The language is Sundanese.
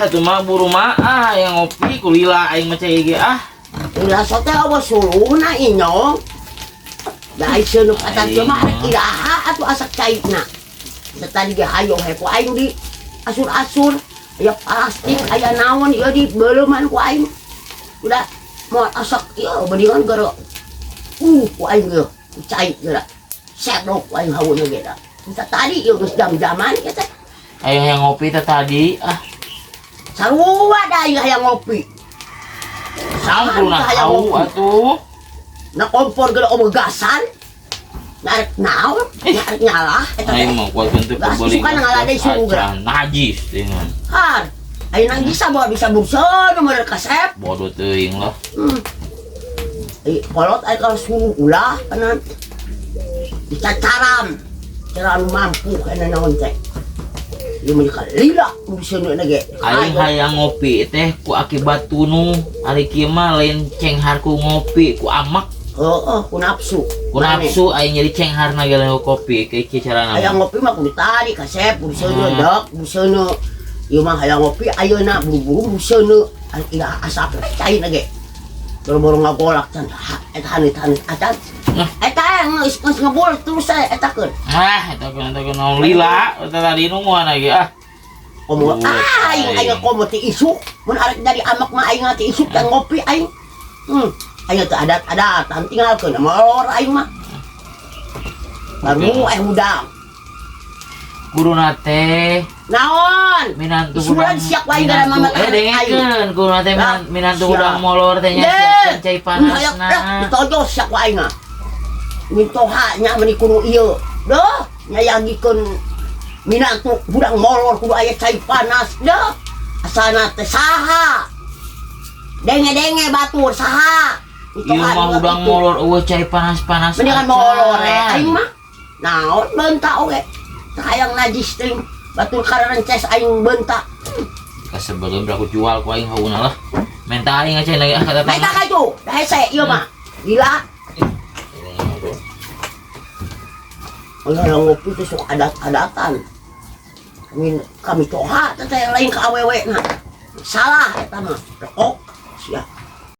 Atuh mah buru mah ah yang ngopi kulila aing mah cai ge ah. Ulah sote awas suluhna inyong. Da ai seuneup atan teu mah arek iraha atuh asak caitna. Da tadi ge hayo he ku aing di asur-asur aya plastik aya naon ieu di beuleuman ku aing. Udah moal asak ieu mendingan gara ku aing ge cai geura. Sedok ku aing hauna ge da. Entah tadi ieu geus jam-jaman ieu teh. Ayo yang ngopi teh tadi ah. Sarua da aing hayang ngopi. Sampul nah Hayang hau ngopi. Atuh. Na kompor geura omegasan. Narek naon? Narek nyalah eta teh. Aing mah kuat teu Gas, kebeli. suka ngaladai suruh geura. Najis dengan. Har. Ayo nang bisa bawa bisa bungseun nomor kasep. Bodoh teuing lah. Eh, kolot ay kalau suruh ulah kanan. Dicacaram. Cara anu mampu kana naon teh. Ieu mah lila bungseun na ge. Aing hayang ngopi teh ku akibat tunu. Ari kieu mah lain cenghar ku ngopi ku amak. Heeh, ku nafsu. Ku nafsu aing jadi cengharna ge lain ku kopi kieu kieu carana. Hayang ngopi mah kudu tadi kasep bungseun dek bungseun. Ieu mah hayang ngopi ayeuna buru-buru bungseun. Ira asap cai na ge. Boro-boro ngagolak can eta haneut-haneut acan. Nah. Eta geus geus ngebul terus saya eta keun. Ah, eta keun naon lila eta tadi nungguan lagi ah. Komo Duh, ah aing aing. Aing komo ti isuk. Mun arek jadi amak mah aing ti isuk dan ngopi aing. Aing teh adat-adatan tinggalkeun molor aing mah. Baru hudang. Guruna teh Naon? minantu Sulan hudang siak wae gara minantu mama eh dengekeun guruna teh minantu Siap. hudang molor teh nya siapkeun cai panasna. Ditojo siak wae aing mah. Mintoha nya meuni kudu ieu. Duh, nyayagikeun minantu hudang molor kudu aya cai panas. Duh. Asana teh saha? Denge-denge batur saha? Ieu mah hudang molor eueuh cai panas-panas. Mendingan acan. molor eh aing mah. Naon bentak oge. Teu hayang najis teuing. Batur karences aing bentak. Kasebelum aku jual ku aing hauna lah. Menta aing aja lagi ah kata Meta ka itu, dah hese ieu mah. Gila. Orang ngopi teh sok adat-adatan. Kami kami toha teh teh lain ka awewe na. Salah eta mah. Rekok sia.